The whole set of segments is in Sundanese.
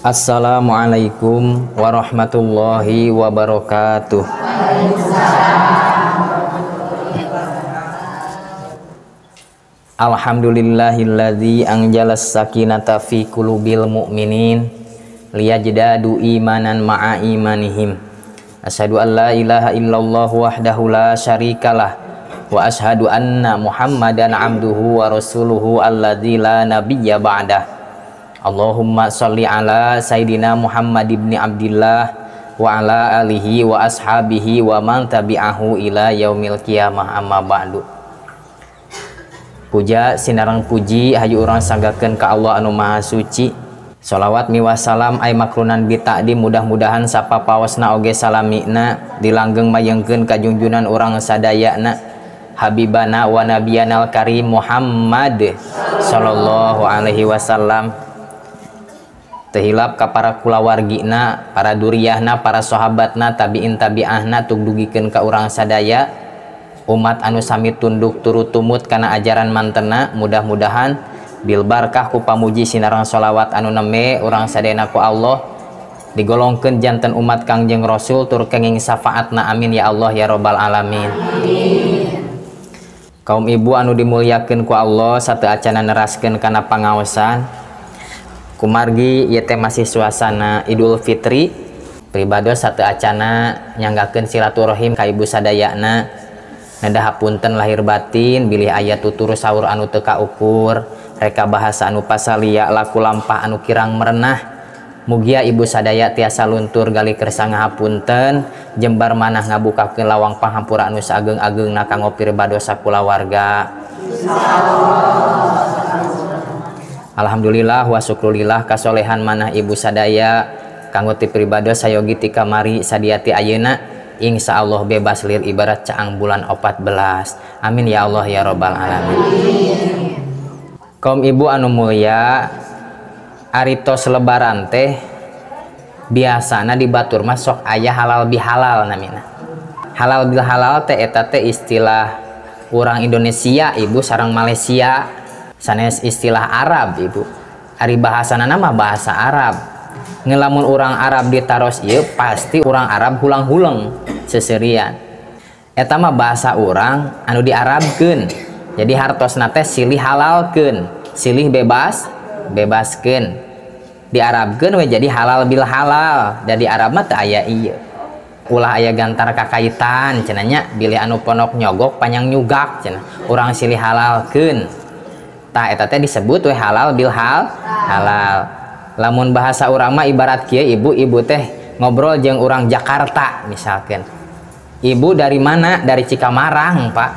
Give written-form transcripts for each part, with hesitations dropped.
Assalamualaikum warahmatullahi wabarakatuh. Alhamdulillahilladzi anjalas sakinata fi qulubil mu'minin liyajdadu imanan ma'a imanihim. Asyhadu an la ilaha illallah wahdahu la syarikalah wa asyhadu anna Muhammadan abduhu wa rasuluhu alladzi la nabiyya ba'dah. Allahumma sholli ala Sayyidina Muhammad ibni Abdillah wa ala alihi wa ashabihi wa man tabi'ahu ila yaumil qiyamah, amma ba'du. Puja sinarang puji hayu urang sanggakeun ka Allah anu maha suci. Sholawat miwah salam ay makrunan bita'di, mudah-mudahan sapapaosna oge salamina dilanggeng mayengkeun ka junjunan urang sadayana habibana wa nabiyanal karim Muhammad sallallahu alaihi wasallam. Tehilap ka para kulawargina, para duriyahna, para sahabatna, tabiin tabiahna, tugdugikeun ka urang sadaya umat anu sami tunduk turut tumut kana ajaran mantena. Mudah-mudahan bil barkah ku pamuji sinarang sholawat anu neme urang sadayana ku Allah digolongkeun janten umat Kangjeng Rasul tur kenging syafaatna, amin ya Allah ya robbal alamin. Amin. Kaum ibu anu dimuliakeun ku Allah, sateu acana neraskeun kana pangaosan kumargi ieu teh masih suasana Idul Fitri, pribados sateu acana nyanggakeun silaturahim ka ibu sadayana. Neda hapunten lahir batin bilih aya tutur saur anu teu kaukur, reka bahasa anu pasalia, laku lampah anu kirang merenah. Mugia ibu sadaya tiasa luntur gali kersa ngahapunten, jembar manah ngabukakeun lawang panghampura anu saageng-ageungna kanggo pribados sakulawarga. Alhamdulillah wa syukrulillah kasolehan manah ibu sadaya kanggo ti pribados sayogi ti kamari sadiati ayeuna, insya Allah bebas lir ibarat caang bulan 14. Amin ya Allah ya robbal alamin. Kaum ibu anu mulia, aritos lebaran teh biasana di batur mah sok aya halal bihalal namina. Halal bihalal teh eta teh istilah urang Indonesia ibu sareng Malaysia, sanes istilah Arab ibu. Ari bahasana mah bahasa Arab. Ngelamun urang Arab ditaros ieu pasti urang Arab hulang-huleng seserian. Eta mah bahasa urang anu diarabkeun. Jadi hartosna teh silih halalkeun, silih bebaskeun. Diarabkeun we jadi halal bil halal. Da di Arab mah teu aya ieu. Ulah aya gantar kakaitan cenah nya, bilih anu ponok nyogok panjang nyugak cenah. Urang silih halalkeun. Tah eta teh disebut we halal bil halal. Lamun bahasa urang mah ibarat kieu ibu, ibu teh ngobrol jeung urang Jakarta misalkan. Ibu dari mana? Dari Cikamarang, Pak.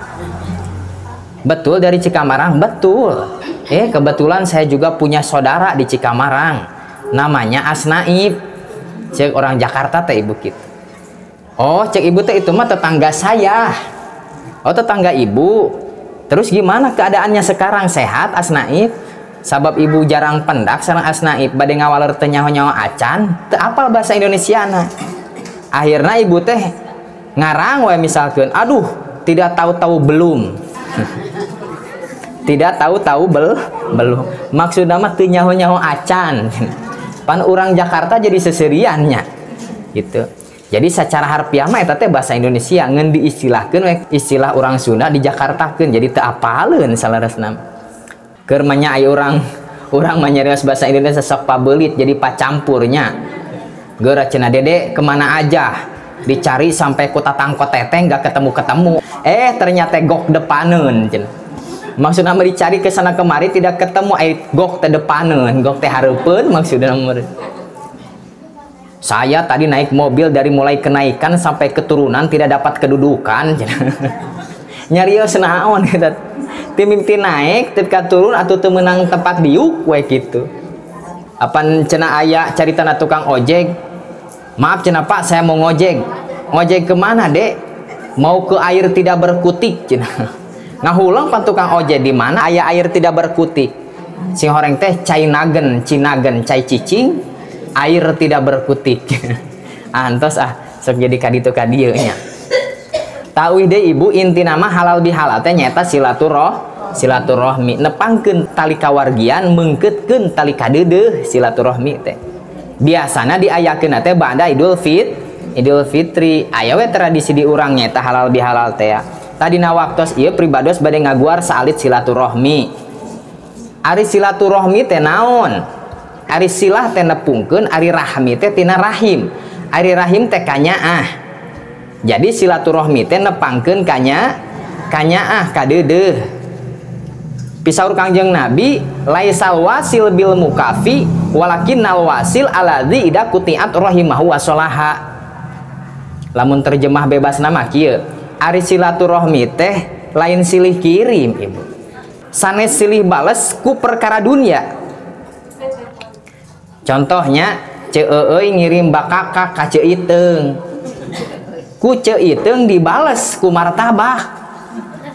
Betul dari Cikamarang? Betul. Kebetulan saya juga punya saudara di Cikamarang. Namanya Asnaib. Cek orang Jakarta teh ibu kitu. Oh, cek ibu teh itu mah tetangga saya. Oh, tetangga ibu. Terus gimana keadaannya sekarang? Sehat Asnaib? Sabab ibu jarang pendak sareng Asnaib, bade ngawaler teu nyaho-nyaho acan, teu apal bahasa Indonesiana. Akhirna ibu teh ngarang we misalkeun, aduh, tidak tahu-tahu belum. Tidak tahu-tahu belum. Maksudna mah teu nyaho-nyaho acan. Pan urang Jakarta jadi seseriannya. Gitu. Jadi secara harfiah mah eta teh bahasa Indonesia ngeun diistilahkeun we istilah urang Sunda di Jakartakeun, jadi teu apaleun saleresna. Keur mah nya aya urang mah nyarios bahasa Indonesia sok pabelit jadi pacampurnya. Geura cenah Dede kemana aja? Dicari sampai ku tatangko teteh nggak ketemu-ketemu. Ternyata gok depaneun cenah. Maksudna mah dicari ke sana kemari tidak ketemu, gok teh depaneun, gok teh hareupeun maksudna mah. Saya tadi naik mobil dari mulai kenaikan sampai keturunan tidak dapat kedudukan. Nyarios naon eta. Timimti naik, ketika turun atau teu meunang tempat diuk we kitu. Apan cenah aya caritana tukang ojek. Maaf cenah Pak, saya mau ngojek. Ngojek kemana, Dek? Mau ke air tidak berkutik cenah. Ngahulang pan tukang ojek di mana aya air tidak berkutik. Sing horeng teh cai nagen, cinagen, cai cicing, air tidak berkutik. Antos ah sok jadi kaditu kadieu nya. Tauh deh ibu, inti nama halal bihalal teh nyaeta silaturahmi, nepangkeun tali kawargian, meungkeutkeun tali kadeudeuh silaturahmi teh. Biasana diayakeun teh ba'da Idul Fitri. Aya we tradisi di urang nya eta halal bihalal teh ya. Tadina waktos ieu pribados bade ngaguar saalit silaturahmi. Ari silaturahmi teh naon? Ari silah teh nepungkeun, ari rahmi teh tina rahim. Ari rahim teh kanyaah. Jadi silaturahmi teh nepangkeun kanyaah kadeudeuh. Pisaur Kangjeng Nabi laisal wasil bil mukafi walakinnal wasil alladzi idza qutiat rahimahu wasolaha. Lamun terjemah bebas nama kieu, ari silaturahmi teh lain silih kirim ibu, sanes silih bales ku perkara dunia. Contohnya ceu euy ngirim bakakak ka ceu iteung, ku ceu iteung dibales ku martabak.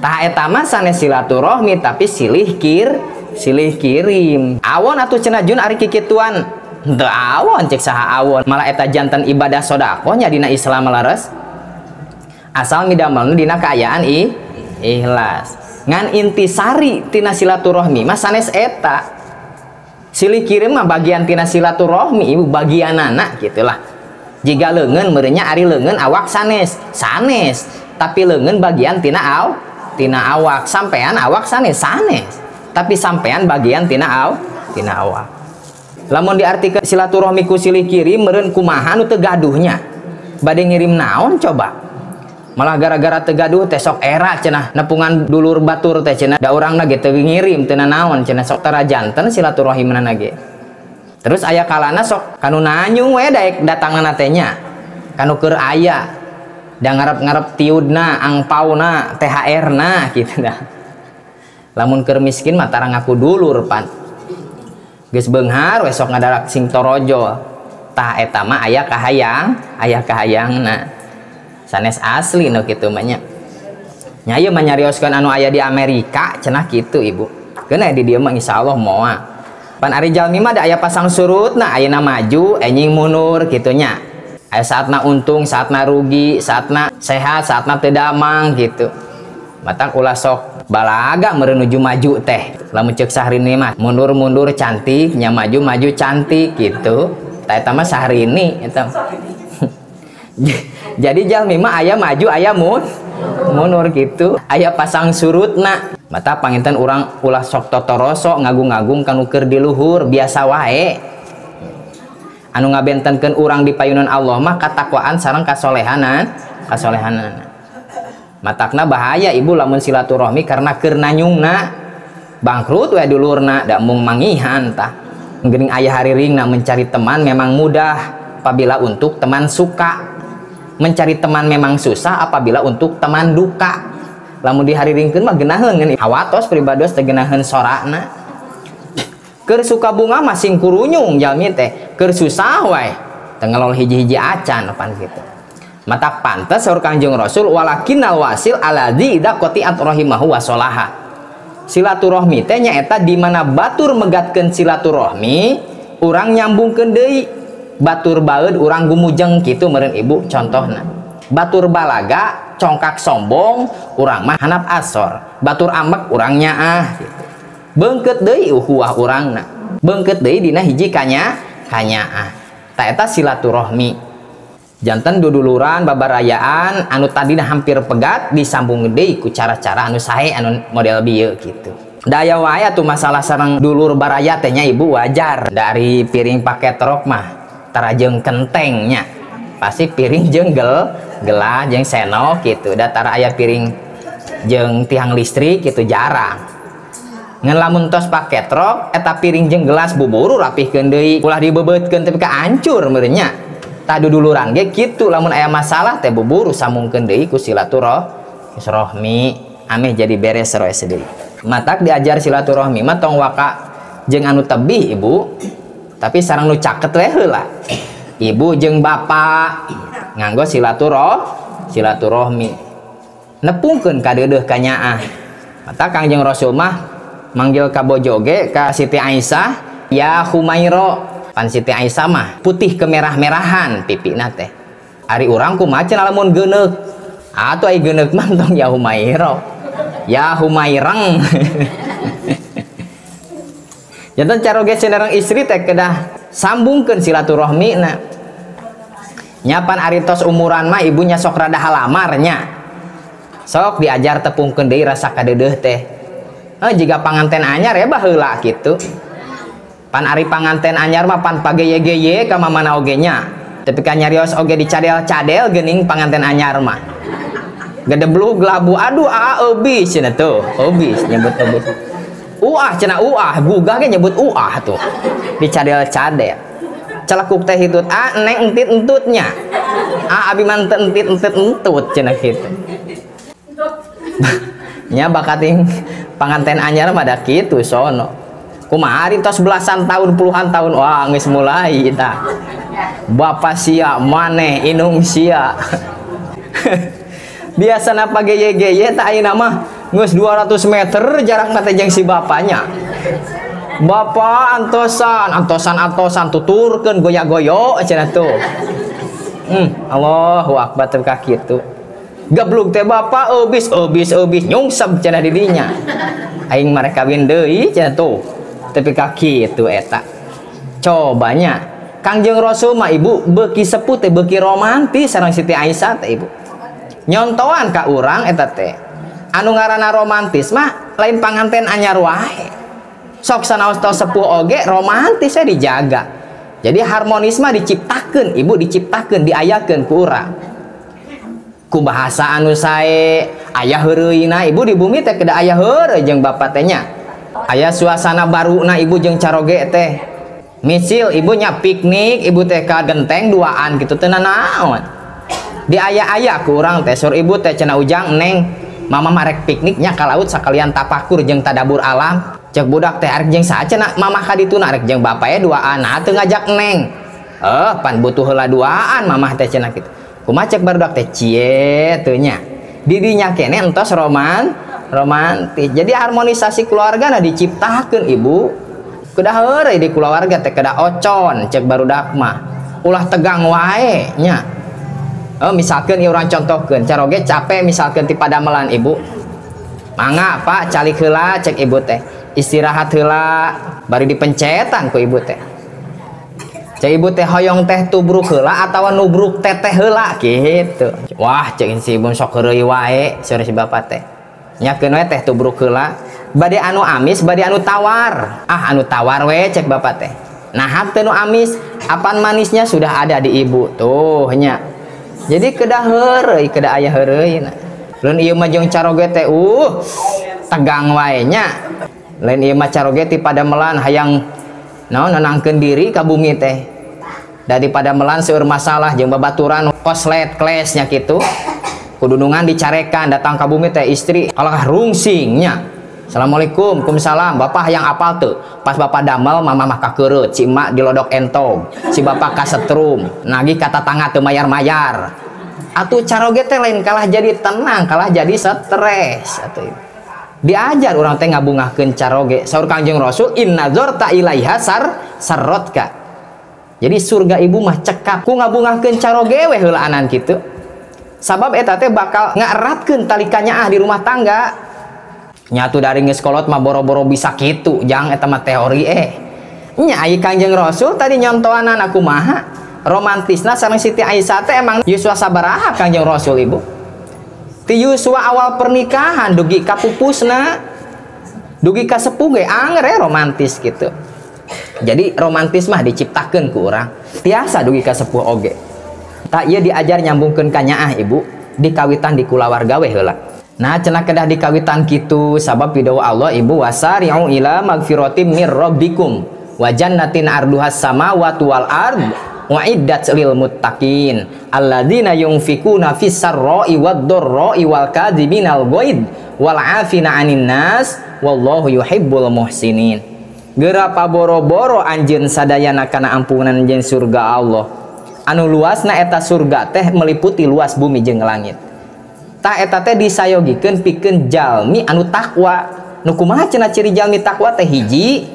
Tah eta mah sanes silaturahmi tapi silih kirim. Awon atuh cenah jun ari kikituan. Henteu awon cek saha awon, malah eta jantan ibadah sedekah nya dina Islam laras. Asal midamelna dina kaayaan ikhlas. Ngan intisari tina silaturahmi mah sanes eta. Silih kirim mah bagian tina silaturahmi ibu bagianana gitulah. Jiga leungeun meureunnya ari leungeun awak sanes, sanes, tapi leungeun bagian tina awak, sampean awak sanes sanes, tapi sampean bagian tina awak. Lamun diartikan silaturahmi ku silih kirim meureun kumaha nu teu gaduhnya. Bade ngirim naon coba? Malah gara-gara teu gaduh teh sok era cenah nepungan dulur batur teh cenah da urangna ge teu ngirim teu naon cenah sok tara janten silaturahimna ge. Terus aya kalana sok kanu nanyung we daek datangna teh nya. Kanu keur aya da ngarep-ngarep tiudna, angpauna, THR-na gitu dah. Lamun keur miskin mah tara ngaku dulur pan. Geus beunghar we sok ngadarak sing torojol. Tah eta mah aya kahayangna. Sanes asli nu kitu mah nya. Nya ieu mah nyarioskeun anu aya di Amerika cenah kitu ibu. Keun di dieu mah insyaallah moal. Pan ari jalmi mah da aya pasang surutna, ayeuna maju, enjing mundur kitu nya. Aya saatna untung, saatna rugi, saatna sehat, saatna teu damang gitu. Matak ulah sok balaga meureun nuju maju teh. Lamun ceuk Sahrini mah mundur-mundur cantik, nya maju-maju cantik gitu. Tah eta mah Sahrini eta. Jadi jalmi mah aya maju, aya mundur gitu. Aya pasang surutna. Mata panginten urang ulah sok totoroso ngagung-ngagung kanu keur di luhur biasa wae. Anu ngabentenkeun urang di payunan Allah mah katakwaan sareng kasolehanan. Matakna bahaya ibu lamun silaturahmi karena keur nanyungna bangkrut we dulurna da mung mangihan tah. Geuning aya hariringna mencari teman memang mudah apabila untuk teman suka. Mencari teman memang susah apabila untuk teman duka. Lamun dihariringkeun mah geunaheun ngeun hawatos pribados teh geunaheun sorana. Keur suka bunga mah sing kurunyung jalmi teh, keur susah wae teu ngelol hiji-hiji acan pan kitu. Matak pantes saur Kangjeng Rasul walakinnal wasil alladzi idza qati'at rahimahu wasolaha. Silaturahmi teh nyaeta di mana batur megatkeun silaturahmi, urang nyambungkeun deui. Batur baeud urang gumujeng kitu meureun ibu contohna. Batur balaga congkak sombong urang mah hanap asor. Batur ambek urang nyaah gitu. Beungkeut deui uhuah urangna. Beungkeut deui dina hiji kanyaah. Ta eta silaturahmi. Janten duduluran babarayaan anu tadina hampir pegat disambung deui ku cara-cara anu sae anu model bieu kitu. Daya wae atuh masalah sareng dulur baraya teh nya ibu wajar. Dari piring paket rok mah tara jeung kenteng nya. Pasti piring jeung gelas jeung senok gitu. Da tara aya piring jeung tiang listrik gitu jarang. Ngan lamun tos paket rok eta piring jeung gelas buburu rapihkeun deui ulah dibebeutkeun tapi ka hancur meureun nya. Tah duduluran ge kitu lamun aya masalah teh buburu sambungkeun deui ku silaturahmi ameh jadi beres roe deui. Matak diajar silaturahmi mah tong waka jeung anu tebih ibu, tapi sareng nu caket we heula. Ibu jeung bapak nganggo silaturahmi. Nepungkeun ka deudeuh ka nyaah. Matak Kangjeng Rasul mah manggil ka bojo ge ka Siti Aisyah, ya Humairo. Pan Siti Aisyah mah putih kemerah-merahan pipina teh. Ari urang kumaha cenah lamun geuneuk? Atuh ai geuneuk mah tong ya Humairo. Ya Humaireng. Janten caroge sareng istri teh kedah Sambungkeun silaturahmina. Nyapan ari tos umuran mah ibunya sok rada halamarnya. Sok diajar tepungkeun deui rasa kadeudeuh teh. Jiga panganten anyar ya baheula kitu. Pan ari panganten anyar mah pan pageye-geye ka mamana oge nya. Tapi kan nyarios oge dicadel-cadel geuning panganten anyar mah. Gedeblug labu aduh aa eubis cenah tuh, eubis nyebut eubis. Uah cenah uah, gugah ge nyebut uah tuh. Dicadel-cadel. Celekuk teh hitut a neng entit entutnya. A abi mah teu entit entit entut cenah kitu. Nya bakating panganten anyar mah da kitu sono. Kumaha ari tos belasan tahun puluhan tahun wah geus mulai tah. Bapak sia maneh inung sia. Biasana pageye-geye tah ayeuna mah geus 200 meter jarak teh jeung si bapanya. Bapak antosan antosan antosan tuturkeun goya-goyo cenah tuh. Allahu akbar teh ka kitu. Gablug teh bapak eubis eubis eubis nyungsep cenah di dinya. Aing mah rek kawin deui cenah tuh. Tapi ka kitu eta. Cobanya Kangjeng Rasul mah ibu beuki sepuh teh beuki romantis sareng Siti Aisyah teh ibu. Nyontoan ka urang eta teh. Anu ngaranna romantis mah lain panganten anyar wae. Sok sanaos tos sepuh oge romantis we dijaga. Jadi harmonis mah diciptakeun, ibu diciptakeun, diayakeun ku urang. Ku bahasa anu sae, aya heureuyna ibu di bumi teh kedah aya heureuy jeung bapak teh nya. Aya suasana baruna ibu jeung caroge teh. Misil ibunya piknik, ibu teh ka genteng duaan gitu teh nanaon. Diaya-aya ku urang teh sur ibu teh cenah ujang neng mama marek pikniknya ka laut sakalian tapakur jeung tadabur alam. Cek budak teh arek jeung saha cenah mama ka dituna arek jeung bapak e duaan nah teu ngajak neng. Pan butuh heula duaan mamah teh cenah kitu. Kumaha cek barudak teh cie teu nya. Didinya kene entos romantis. Jadi harmonisasi keluarga na diciptakeun ibu. Kedah heureuy di keluarga teh kedah ocon cek barudak mah. Ulah tegang wae nya. Misalkan ieu urang contohkeun caroge capek misalkan ti padamelan ibu. Mangga Pak calik heula cek ibu teh. Istirahat heula bari dipencetan ku ibu teh. Cek ibu teh hoyong teh tubruk heula atawa nubruk teteh heula kitu. Wah cek si ibu sok heureuy wae saur si bapak teh. Nyakeun we teh tubruk heula. Bade anu amis bade anu tawar. Ah anu tawar we cek bapak teh. Nah teu nu amis apan manisnya sudah ada di ibu tuh nya. Jadi kedah heureuy kedah aya heureuyna. Lain ieu mah jeung caroge teh tegang wae nya. Lain ieu mah caroge ti padamelan hayang naon nenangkeun diri ka bumi teh. Daripada melan seueur masalah jeung babaturan koslet klesnya kitu. Kudunungan dicarekan datang ka bumi teh istri kalah rungsing nya. Assalamualaikum, waalaikumsalam. Bapak hayang apal teu? Pas bapak damel mama mah kakeureuh, si emak dilodok entog, si bapak kasetrum, nagih ka tatangga teu mayar-mayar. Atuh caroge teh lain kalah jadi tenang, kalah jadi stres atuh. Diajar urang teh ngabungahkeun caroge. Saur Kangjeng Rasul, inna dzarta ilaiha sarrotka. Jadi surga ibu mah cekap ku ngabungahkeun caroge we heulaanan kitu. Sabab eta teh bakal ngaeratkeun tali kanyaah di rumah tangga. Nyatu dari geus kolot mah boro-boro bisa kitu, jang eta mah teori Nya ai Kangjeng Rasul tadi nyontoanan aku maha romantisna sareng Siti Aisyah teh emang yuswa sabaraha Kangjeng Rasul ibu. Ti yuswa awal pernikahan dugi ka pupusna, dugi ka sepuh ge anger romantis gitu. Jadi romantis mah diciptakeun ku urang. Tiasa dugi ka sepuh oge. Tak ieu diajar nyambungkeun ka nyaah ibu dikawitan di kulawarga we heula. Nah cenah kedah dikawitan kitu sabab pidawuh Allah ibu wasari'u ila magfiratim mir rabbikum wa jannatin arduhas samawati wal ard uiddat lil muttaqin alladzina yunfikuna fis sarra'i wad dharra'i wal kadhiminal ghaid wal 'afina 'anil nas wallahu yuhibbul muhsinin. Geura paboro-boro anjeun sadayana kana ampunan jeung surga Allah. Anu luasna eta surga teh meliputi luas bumi jeung langit. Tah eta teh disayogikeun pikeun jalmi anu takwa. Nu kumaha cenah ciri jalmi takwa teh hiji?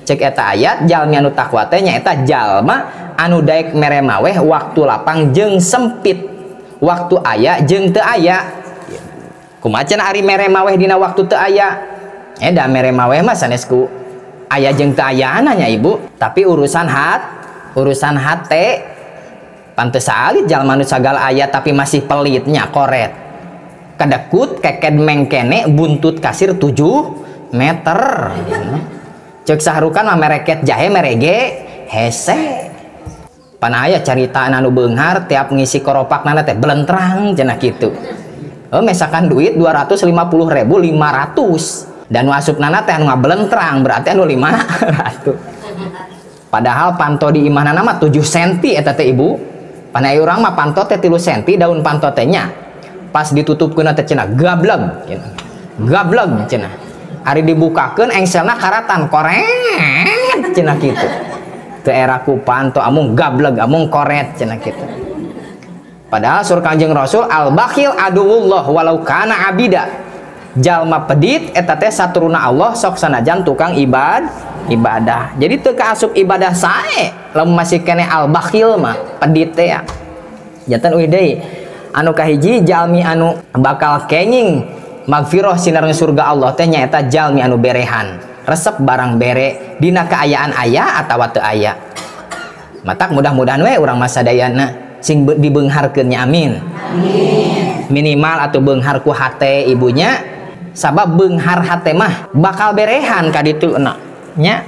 Cek eta ayat jalmi anu takwa teh nyaeta jalma anu daek mere maweh waktu lapang jeung sempit, waktu aya jeung teu aya. Kumaha cenah ari mere maweh dina waktu teu aya? Da mere maweh mah sanes ku aya jeung teu ayana nya ibu, tapi urusan Urusan hate. Pantes alit jalma nu sagala aya tapi masih pelitnya koret. Kadekut keked mengkene buntut kasir 7 meter. Cek sahrukan mah mereket jahe merege hese. Pan aya carita anu beunghar tiap ngisi koropakna teh belentrang cenah kitu. Oh, mesakan duit 250.500 dan nu asupnana teh anu ngabelentrang berarti anu 500. Padahal panto di imahna mah 7 cm eta teh ibu. Pan aya urang mah panto teh 3 cm daun panto teh nya. Pas ditutupkeun teh cenah gableg cenah. Gableg cenah. Ari dibukakeun engselna karatan koret cenah kitu. Teu era ku panto amung gableg amung koret cenah kitu. Padahal sur Kanjeng Rasul al bakhil aduwullah walau kana abida. Jalma pedit eta teh saturuna Allah sok sanajan tukang ibadah. Jadi teu kaasup ibadah sae lamun masih keneh al bakhil mah pedit teh ya. Janten uih deui anu kahiji jalmi anu bakal kenging magfirah sinareng surga Allah teh nyaeta jalmi anu berehan. Resep barang bere dina kaayaan aya atawa teu aya. Matak mudah-mudahan we urang masadayana sing dibeungharkeun nya amin. Amin. Minimal atau beunghar ku hate ibunya sabab beunghar hate mah bakal berehan ka ditu na nya.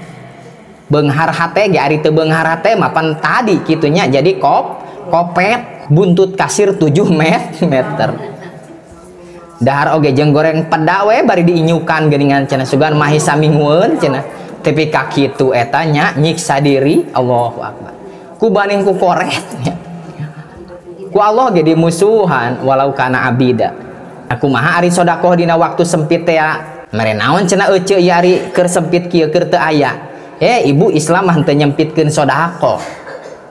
Beunghar hate ge ari teu beunghar hate mah pan tadi kitu nya jadi kopet buntut kasir 7 meter. Dahar oge jeung goreng peda we bari diinyukan geuningan cenah sugan mahi samingueun cenah tepi ka kitu eta nya nyiksa diri Allahu akbar. Ku banding ku koret nya. Ku Allah ge dimusuhan walau kana abida. Aku maha ari sodakoh dina waktu sempit teh mere naon cenah euceu ieu ari keur sempit kieu keur teu aya. Ibu Islam mah henteu nyempitkeun sodakoh.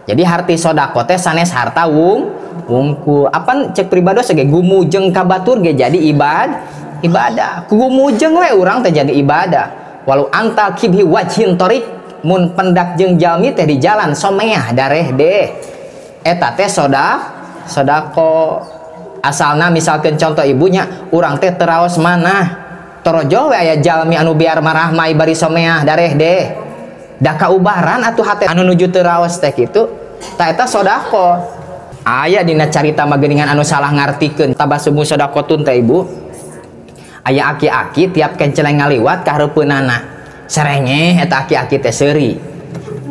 Jadi harti sodakoh teh sanes harta wungkul. Apan cek pribados ge gumujeng ka batur ge jadi ibadah. Ku gumujeng we urang teh jadi ibadah. Walau anta kibhi wajhin torik mun pendak jeung jalmi teh di jalan someah dareh deh. Eta teh sodako. Asalna misalkan contoh ibunya urang teh teraos mana torojo we aya jalmi anu biar marah mai bari someah dareh deh da kaubaran atuh hate anu nuju teraos teh kitu ta eta sodako. Aya dina carita mah geuningan anu salah ngartikeun tabasumu sodakotun teh ibu. Aya aki-aki tiap kenceleng ngaliwat ka hareupeunana serengeh eta aki-aki teh seuri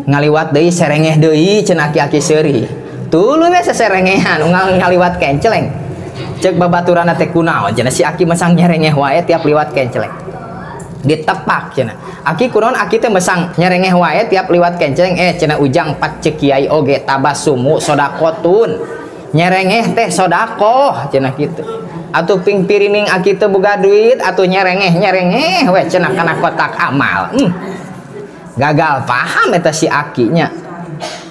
ngaliwat deui serengeh deui cenah aki-aki seuri tuluy we seserengehan unggal ngaliwat kenceleng. Cek babaturanna teh kunaon cenah si aki mesang nyerengeh wae tiap liwat kenceleng. Ditepak cenah. Aki kunaon aki teh mesang nyerengeh wae tiap liwat kenceleng cenah ujang pat ceuk kiai oge tabasumu sodakotun. Nyerengeh teh sodakoh cenah kitu. Atuh ping pirining aki teh boga duit atuh nyerengeh-nyerengeh we cenah kana kotak amal. Gagal paham eta si akinya.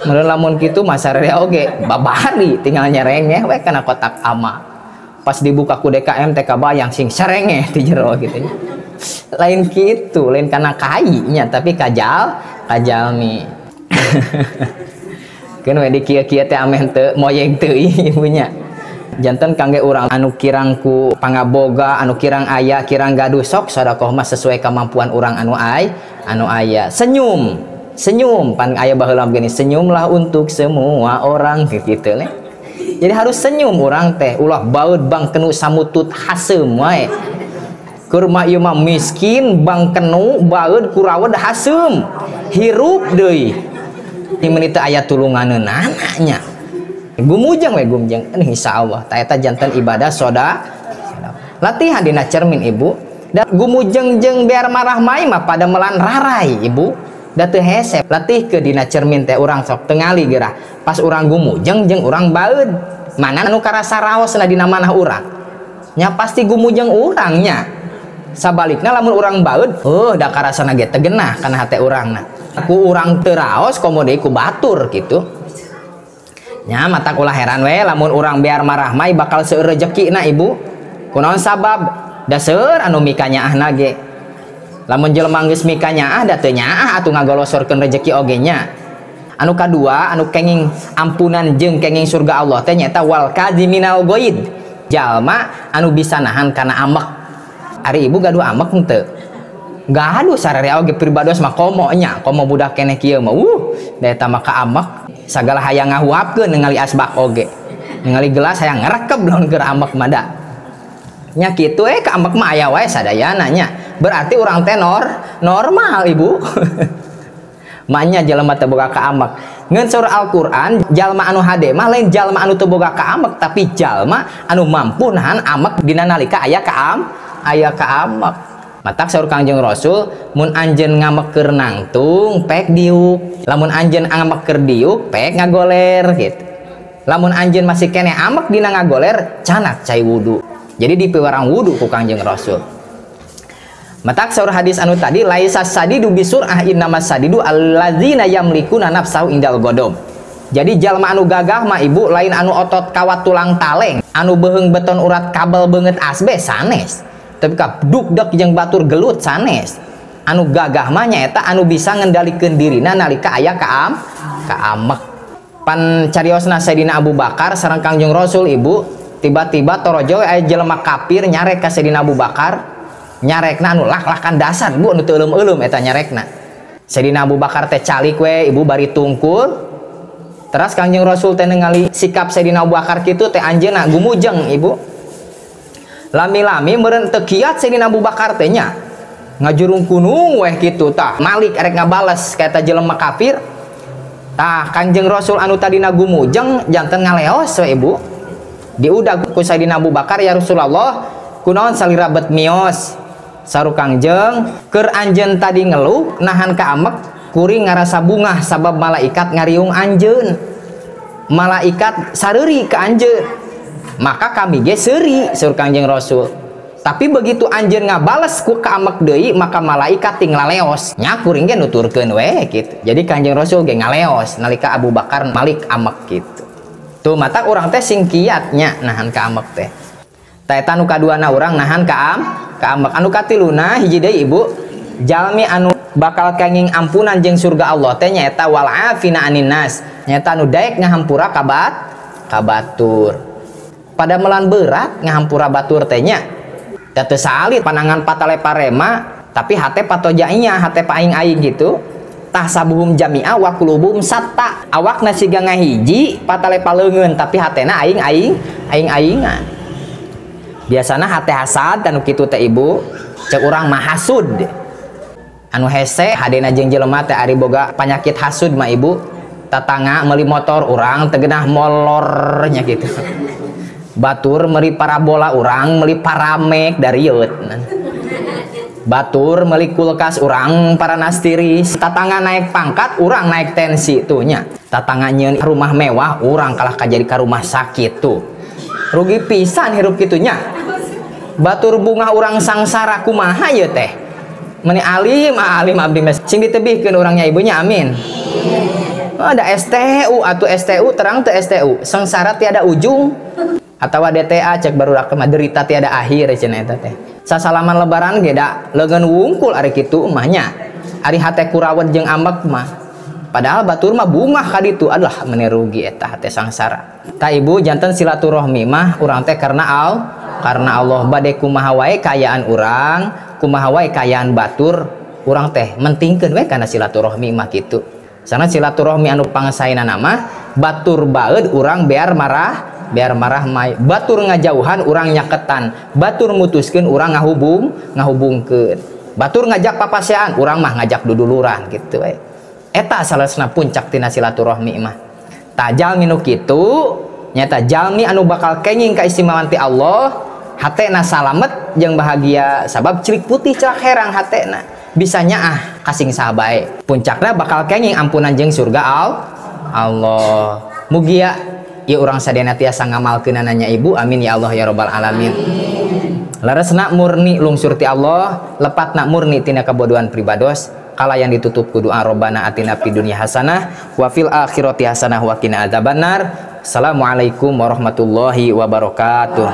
Mun lamun kitu mah sararea oge babari tinggal nyerengeh we kana kotak amal. Pas dibuka ku DKM teh kabayang sing serengeh di jero gitu. Lain kitu, lain kana kai nya tapi kajalmi. Keun we di kieu-kieu teh ameh teu moyeng teuing ibunya. Janten kangge urang anu kirang ku pangaboga, anu kirang aya, kirang gaduh sok sedekah mah sesuai kemampuan urang anu aya. Senyum. Senyum pan aya baheula gini, senyumlah untuk semua orang gitu le. Jadi harus senyum urang teh, ulah baeud bangkenu samutut haseum wae. Keur mah ieu mah miskin bangkenu baeud kurawed haseum. Hirup deui. Ieu teu aya tulunganeunana nya. Gumujeng we gumujeng insyaallah ta eta janten ibadah soda. Latihan dina cermin ibu. Dan gumujeng jeung biar marah mai mah pada melan rarai ibu. Da teu hese latih ke dina cermin teh urang sok tengali geura. Pas urang gumujeng jeung urang baeud. Mana anu karasa raosna dina manah urang? Nya pasti gumujeng urang nya. Sabalikna lamun urang baeud, heuh da karasana ge teu genah kana hate urangna. Ku urang teu raos komo deui ku batur kitu. Nya matak ulah heran we lamun urang biar marah mai bakal seueur rejekina ibu. Kunaon sabab? Da seueur anu mikanyaahna ge. Lamun jelema geus mikanyaah da teu nyaah atuh ngagolosorkeun rejeki oge nya. Anu kadua anu kenging ampunan jeung kenging surga Allah teh nyaeta wal kadziminal ghaid. Jalma anu bisa nahan kana amek. Ari ibu gaduh amek henteu? Gaduh sararea oge pribados mah komo nya, komo budak keneh kieu mah. Da eta mah ka amek. Sagala hayang ngahuapkeun ningali asbak oge. Ningali gelas hayang ngarekeb lamun keur ambek mah da. Nya kitu ka ambek mah aya wae sadayana nya. Berarti urang teh normal ibu. Maknya jelema teu boga kaambek. Ngeun surah Al-Qur'an jalma anu hade mah lain jalma anu teu boga kaambek, tapi jalma anu mampu nahan ambek dina nalika aya aya kaambek. Matak saur Kangjeng Rasul mun anjeun ngambek keur nangtung pek diuk, lamun anjeun ngambek keur diuk pek ngagoler gitu. Lamun anjeun masih keneh ambek dina ngagoler canak cai wudu. Jadi dipiwarang wudu ku Kangjeng Rasul. Matak saur hadis anu tadi laisa sadidu bisur'ah innamas sadidu allazina yamlikuna nafsahu indal godob. Jadi jalma anu gagah mah ibu lain anu otot kawat tulang taleng, anu beheung beton urat kabel beungeut asbes sanes. Tapi ka dukdek jeung batur gelut sanes. Anu gagah mah nyaeta anu bisa ngendalikeun dirina nalika aya kaamek. Pan cariosna Sayyidina Abu Bakar sareng Kangjeng Rasul ibu, tiba-tiba torojo aya jelema kafir nyarek ka Sayyidina Abu Bakar. Nyarekna anu lak-lakan dasar bu anu teu euleum-euleum eta nyarekna. Sayyidina Abu Bakar teh calik we ibu bari tungkul. Teras Kangjeng Rasul teh ningali sikap Sayyidina Abu Bakar kitu teh anjeunna gumujeng ibu. Lami-lami meureun teu kiat Sayyidina Abu Bakar teh nya. Ngajurung kunung weh kitu tah. Malik arek ngabales ka eta jelema kafir. Tah Kangjeng Rasul anu tadina gumujeng janten ngaleos we ibu. Diudag ku Sayyidina Abu Bakar, ya Rasulullah, kunaon salira bet mios. Saru Kangjeng keur anjeun tadi ngeluh nahan kaamek kuring ngarasa bungah sabab malaikat ngariung anjeun, malaikat sareuri ka anjeun, maka kami ge seuri saur Kangjeng Rasul. Tapi begitu anjeun ngabales ku kaamek deui maka malaikat ting laleos nya kuring ge nuturkeun we kitu. Jadi Kangjeng Rasul ge ngaleos nalika Abu Bakar malik amek kitu. Tuh mata urang teh sing kiat nya nahan kaamek teh. Ta eta nu kaduana urang nahan kaamek. Anu katiluna hiji deui ibu, jalmi anu bakal kenging ampunan jeung surga Allah teh nyaeta wal afina anin nas, nyaeta anu daek ngahampura ka batur. Pada melan berat ngahampura batur teh nya. Da teu salit panangan patale parema tapi hate patojainya, hate paing-aing gitu. Tahsabuhum jami'a wa qulubuhum satta. Awakna siga ngahiji patale paleungeun tapi hatena aing-aing, aing-aingan. Biasana hate hasad anu kitu teh ibu, cek urang mah hasud. Anu hese hadena jeung jelema teh ari boga panyakit hasud mah ibu, tatangga meuli motor urang teu geunah molornya gitu. Batur meuli parabola urang meuli paramek darieut. Batur meuli kulkas urang paranastiris. Tatangga naik pangkat urang naik tensi tuh nya. Tatangga nyieun rumah mewah urang kalah ka jadi ka rumah sakit tuh. Rugi pisan hirup kitunya. Batur bunga urang sangsara kumaha ieu teh. Meni alim alim abdi mah sing ditebihkeun urangnya ibunya amin. Oh, ada STU atau STU terang teu STU sengsara tiada ujung atawa DTA cek barudak mah derita tiada akhir cenah eta teh. Sasalaman lebaran ge da leungeun wungkul ari kitu mah nya. Ari hate kurawet jeung ambek mah. Padahal batur mah bungah ka ditu, aduh meni rugi eta hate sangsara. Ta ibu janten silaturahmi mah urang teh karena Allah bade kumaha wae kaayaan urang, kumaha wae kaayaan batur, urang teh mentingkeun we kana silaturahmi mah kitu. Sana silaturahmi anu pangsaenana mah batur baeud urang biar marah mai, batur ngajauhan urang nyaketan, batur mutuskeun urang ngahubungkeun. Batur ngajak papasean urang mah ngajak duduluran kitu we. Eta salesna puncak tina silaturahmi mah. Tah jalmi nu kitu nyata jalmi anu bakal kenging kaistimewaan ti Allah, hatena salamet jeung bahagia sabab celik putih celak herang hatena. Bisa nyaah kasing saha bae. Puncakna bakal kenging ampunan jeung surga Allah. Mugia ieu urang sadayana tiasa ngamalkeunana nya ibu, amin ya Allah ya rabbal alamin. Leresna murni lungsur ti Allah, lepatna murni tina kabodohan pribados. Kala yang ditutup ku doa Robbana atina fid dunya hasanah wa fil akhirati hasanah wa qina adzabannar. Assalamualaikum warahmatullahi wabarakatuh.